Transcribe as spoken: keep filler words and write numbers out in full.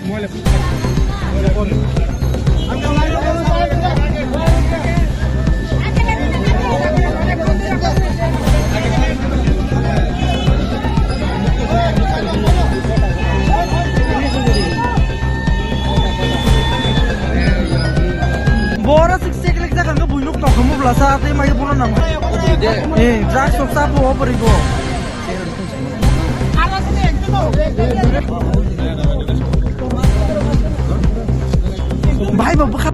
Bora sik sik lik jakang ke buinuk tong kamu belasa tei mai bono nang. Eh, jak sok sa bo beri bo. Bhai bo bwkha